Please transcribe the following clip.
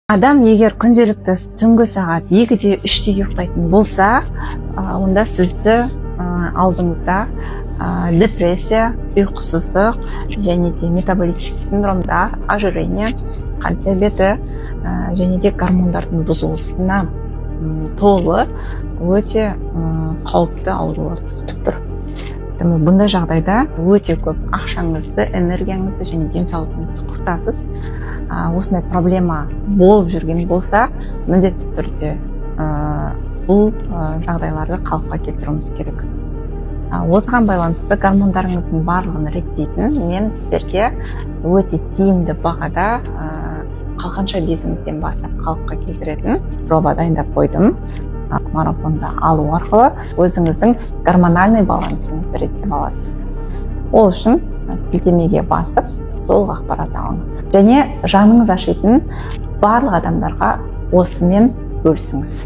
Адам егер күнделікті түнгі сағат 2-де, 3-те ұйықтайтын болса, онда сізді алдыңызда депрессия, ұйқысыздық және де метаболический синдромдар, ожирение, қант диабеті және де гормондардың бұзылысына толы өте қауіпті аурулар күтіп тұр. Поэтому бұндай жағдайда өте көп ақшаңызды, энергияңызды және денсаулығыңызды құртасыз. Осындай проблема болып жүрген болса, міндетті түрде бұл жағдайларды қалыпқа келтіруіміз керек. Осыған байланысты гормондарыңыздың барлығын реттейтін мен сіздерге өте тиімді бағада қалқанша безіңізден бастап қалыпқа келтіретін жоба дайындап қойдым. Марафонды алу арқылы өзіңіздің гормональный балансыңызды реттеп аласыз. Ол үшін сілтемеге басып, толық ақпарат алыңыз және жаныңыз ашитын барлық адамдарға осымен бөлісіңіз.